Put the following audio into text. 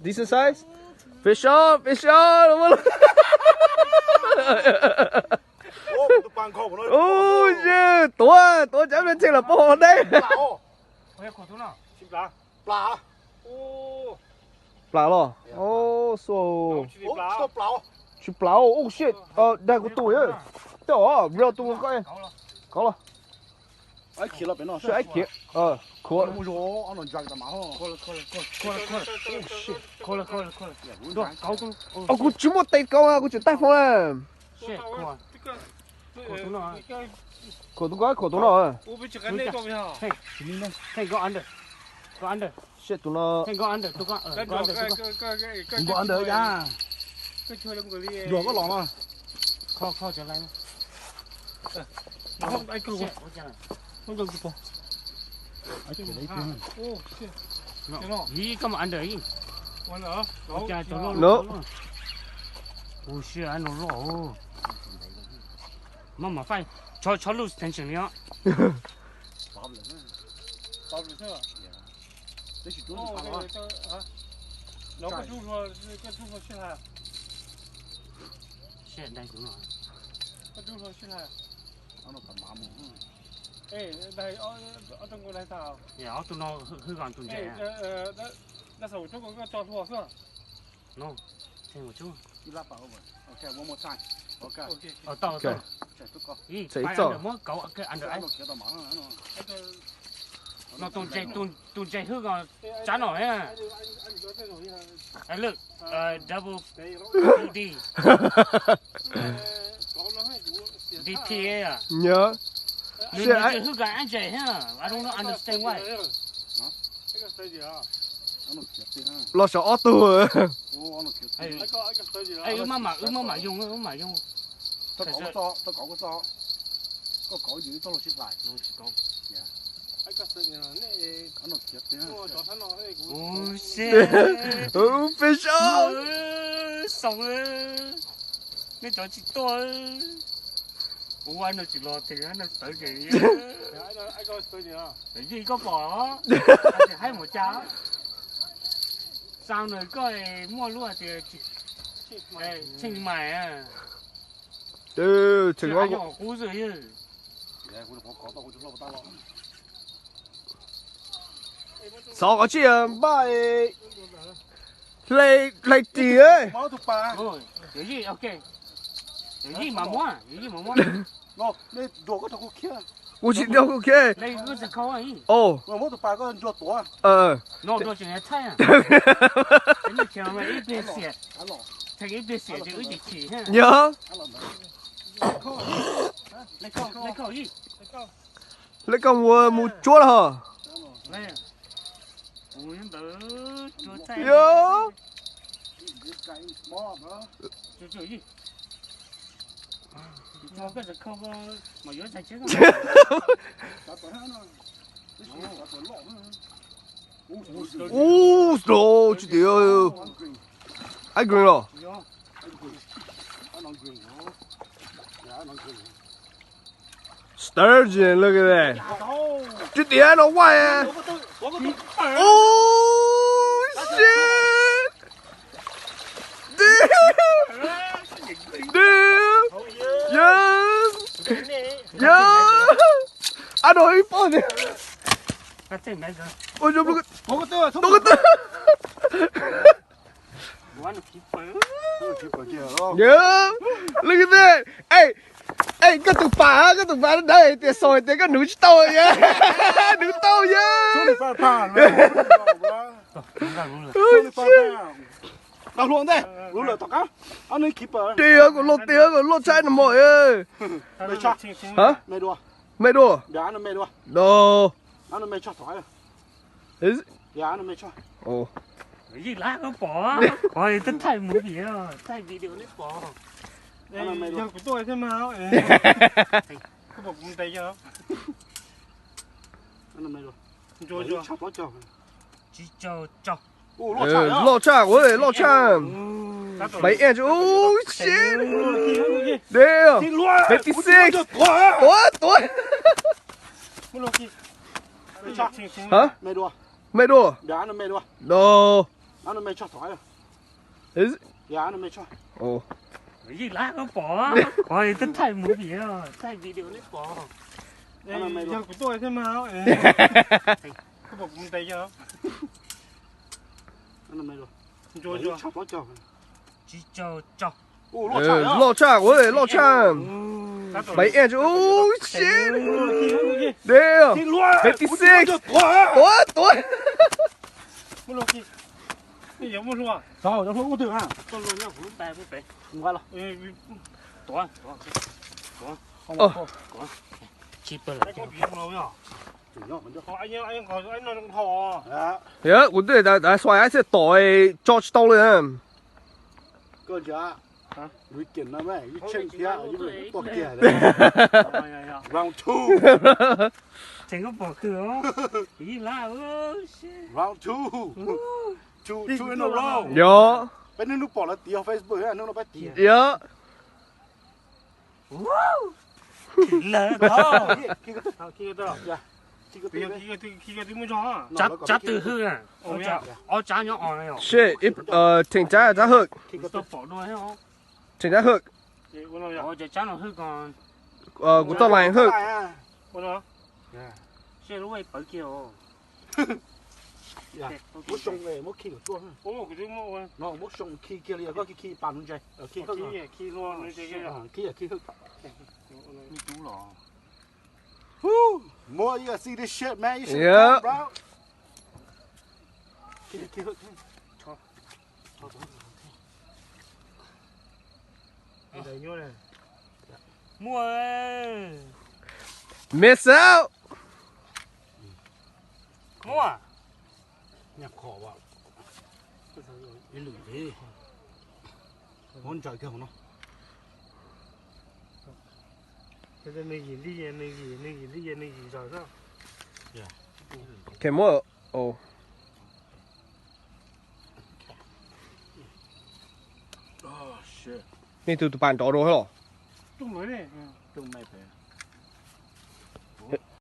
Decent size. Fish on, fish on. Ub, tuav, tuav cov me tseg los poob hauv dej. Plas los. Ub, xua. Tsis plas. Oh shit. Dag kuv tus. Tej os, real tus ko. Kauv los. Sib aib khiav, khuav. Kuv tsis muaj tes kauv, kuv tseem taij foob na. Khuam tus ko, khuam tus no. Seb tus no. Nkaus ntawd ya. Luag koj los mas. Ib koj mus under ib. Ua cas cov loj loj. Ua siab no loj. Maj mam faij, txhob lose tension li os. Ob tug no hwj kom tus ntses. No, tau tau. Muab kauv under. No tus ntses, tus ntses hwj kom tsab no. Look, double D. D T. Nws nws hwj kom ab ntses, I don't know, understand why. Los saum ob tug. Wb maj mam, wb maj mam yoo, wb mam yoo. Peb sab. Xoo, nej cov tsis tuaj. Ua no tsis los tes no sawv ces. Yeej koj pom, tsis haib mus cas. Xaa no koj muaj lub hais tias tsheej mais. Qub xwb. Xov qhov tsis npaj hle ris. Kuv tsis nrog kuv khiav. Yog. Hle koj mus, mus tsuab los. Yog. Ub, slow, tsis tias. Ice cream los. Sturgeon, look at that. Tsis tias no waj. Oh shit. Dude. Dude. Yes. Yes. Ab no ib pob tias. Ua zoo, tua ko taw. Yog, look at that. Ej, ej, koj tus pas, koj tus pas dawb tias xaus tias koj nuv tsis tau, nuv tau yog. Tis, kuv loj tiag, kuv loj tshaj no mog. Mej dua. No. Yeej lab koj pom, qhov twb thaij movie, thaij video neb pom. Yog kuv tuaj thiab mas, koj pom kuv ntes yog. Tsis tsaug tsaug. Loj tshaj, loj tshaj, ub, loj tshaj. Bảy inch, oh shit. Damn. Fifty six. Tuav, tuav. Hả? Mej dua. No. Yeej lab koj pom, qhov twb thaij movie, thaij video neb pom. Yog kuv tuaj thiab mas, koj pom kuv ntes yog. Tsis caug, caug. Loj tshaj, loj tshaj. Bảy inch, oh shit. Damn. Fifty six. Tuav, tuav. Yog kuv twb xav tom tso tsis tau li. Round two. Round two. Two, two in a row. Yog. Peb niaj hnub pom lawv tiv Facebook, hnub no peb tiv. Yog. Tsab twg hwj na? Ob tsab nyob os. Shit, theem tsab, tsab hwj. Theem tsab hwj. Kuv tau lais hwj. Muab, you gotta see this shit, man. You should come, bro. Muaj. Miss out. Muaj. Muab ntsaws kiag hauv no. Nws yim li, nws yim, nws yim li, nws yim zaws xwb. Khe muab. Nej tus tus pas nrov dua los?